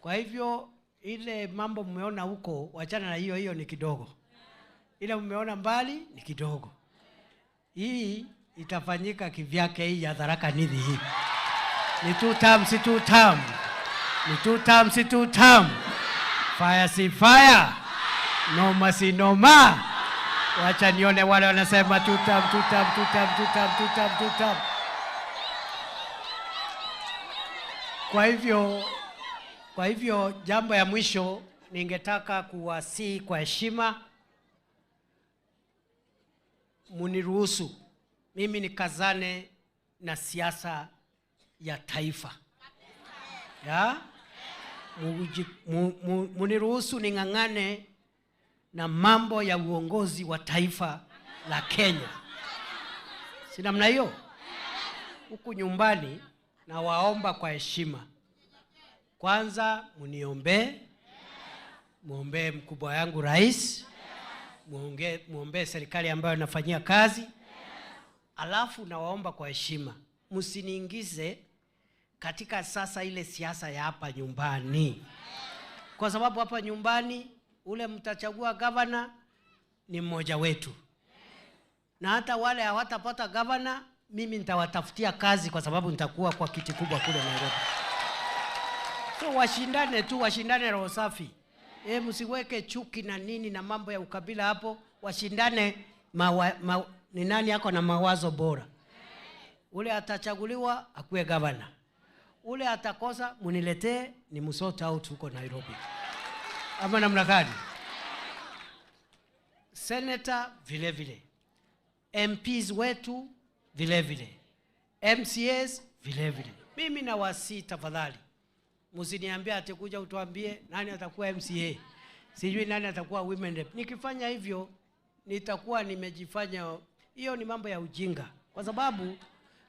Kwa hivyo ile mambo mmeona huko, wachana na hiyo, hiyo ni kidogo. Ile mmeona mbali ni kidogo. Hii itafanyika kivyake, hii ya Tharaka Nithi hii. Ni two term, si two term. Ni two term, si two term. Fire si fire. Noma si noma. Wacha nione wale wanasema two term, two term, two term, two term, two term, two term. Kwa hivyo jambo ya mwisho ningetaka kuwasihi kwa heshima muniruhusu mimi nikazane na siasa ya taifa. Ya? Muniruhusu ning'ang'ane na mambo ya uongozi wa taifa la Kenya. Si namna hiyo? Huku nyumbani nawaomba kwa heshima. Kwanza muniombee, muombee mkubwa yangu rais, muombee serikali ambayo nafanyia kazi. Alafu nawaomba kwa heshima, msiniingize katika sasa ile siasa ya hapa nyumbani. Kwa sababu hapa nyumbani ule mtachagua governor ni mmoja wetu. Na hata wale hawatapata governor, mimi nitawatafutia kazi kwa sababu nitakuwa kwa kiti kubwa kule Nairobi. So washindane tu, washindane roho safi. Msiweke chuki na nini na mambo ya ukabila hapo. Washindane ni nani yako na mawazo bora. Ule atachaguliwa akuwe governor. Ule atakosa muniletee ni msort out huko Nairobi. Ama namna gani? Senator vile vile. MPs wetu vile vile. MCAs vile vile. Mimi nawasihi tafadhali, msiniambie ati kuja utuambie nani atakuwa MCA, sijui nani atakuwa women rep. Nikifanya hivyo nitakuwa nimejifanya, hiyo ni mambo ya ujinga. Kwa sababu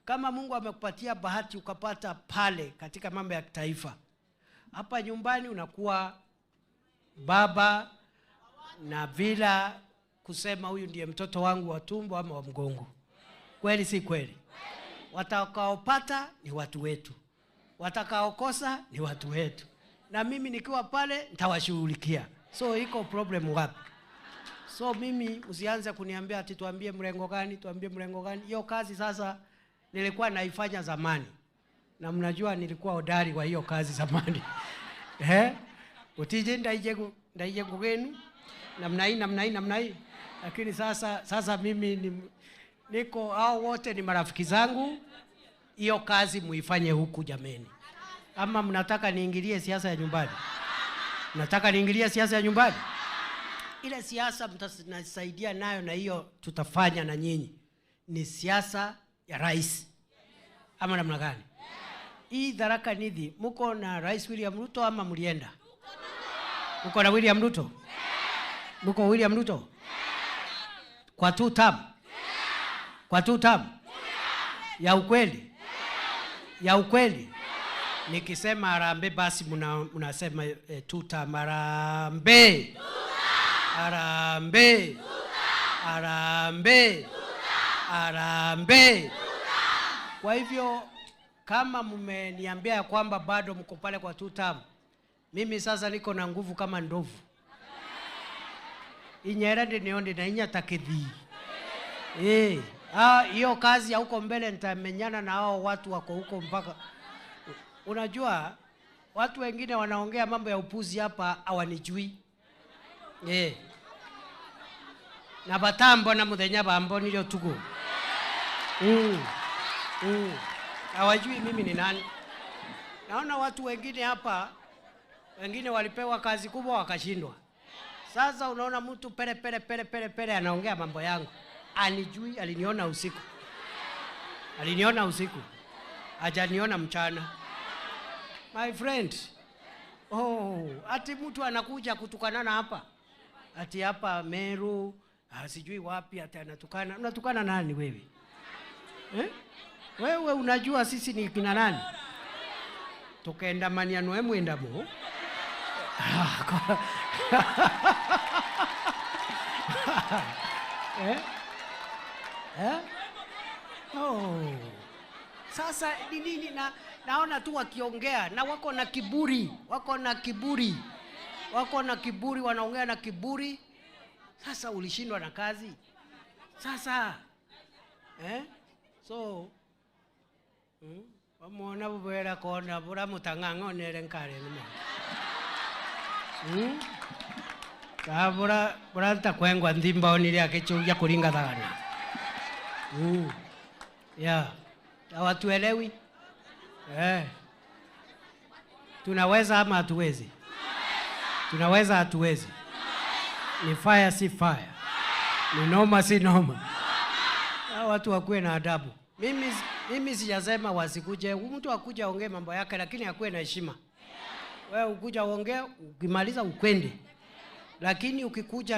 kama Mungu amekupatia bahati ukapata pale katika mambo ya kitaifa, hapa nyumbani unakuwa baba na bila kusema huyu ndiye mtoto wangu wa tumbo ama wa mgongo. Kweli si kweli? Watakaopata ni watu wetu, watakaokosa ni watu wetu, na mimi nikiwa pale nitawashughulikia. So iko problem wapi? So mimi usianze kuniambia ati tuambie mrengo gani, tuambie mrengo gani. Hiyo kazi sasa nilikuwa naifanya zamani, na mnajua nilikuwa hodari kwa hiyo kazi zamani. Utije ndaije ngugenu namna hii, namna hii, namna hii. Lakini sasa mimi niko, hao wote ni marafiki zangu. Hiyo kazi muifanye huku jameni. Ama mnataka niingilie siasa ya nyumbani? Mnataka niingilie siasa ya nyumbani? Ile siasa mtasaidia nayo, na hiyo tutafanya na nyinyi, ni siasa ya rais. Ama namna gani? Hii Tharaka Nithi muko na Rais William Ruto ama mlienda? Muko na William Ruto? Muko William Ruto? Kwa two term? Kwa two term? Ya ukweli? Ya ukweli? Nikisema harambee basi mnasema two term. Harambee. Harambee. Harambee. Harambee. Kwa hivyo kama mmeniambia ya kwamba bado mko pale kwa two term, mimi sasa niko na nguvu kama ndovu. Inyera ndi nionde na inya takethi. Hiyo kazi ya huko mbele nitamenyana na hao watu wako huko mpaka. Unajua watu wengine wanaongea mambo ya upuzi hapa hawanijui. Na batambona muthenya bambonire utuku. Hawajui mimi ni nani. Naona watu wengine hapa, wengine walipewa kazi kubwa wakashindwa. Sasa unaona mtu pele pele pele pele pele anaongea mambo yangu. Anijui, aliniona usiku. Aliniona usiku. Hajaniona mchana. My friend. Oh, ati mtu anakuja kutukanana hapa. Ati hapa Meru, sijui wapi ati anatukana. Unatukana nani wewe? Eh? Wewe unajua sisi ni kina nani? Tukenda maniano mwenda mo. Eh? Eh? Oh. Sasa ni nini na naona tu wakiongea na wako na kiburi, wako na kiburi. Wako na kiburi, wanaongea na kiburi. Sasa ulishindwa na kazi. Sasa eh? So wamuona bubera kona bura mutang'ang'onere nkare nimo. Ka bura bura ntakwengwa nthimba onire akichugia kuringa thagana. Yeah. Hawatuelewi. Eh. Tunaweza ama hatuwezi? Tunaweza hatuwezi? Ni fire si fire? Ni noma si noma? Hao watu wakuwe na adabu. Mimi sijasema wasikuje. Mtu akuja aongee mambo yake, lakini akuwe na heshima. Wewe ukuja uongee, ukimaliza ukwende. Lakini ukikuja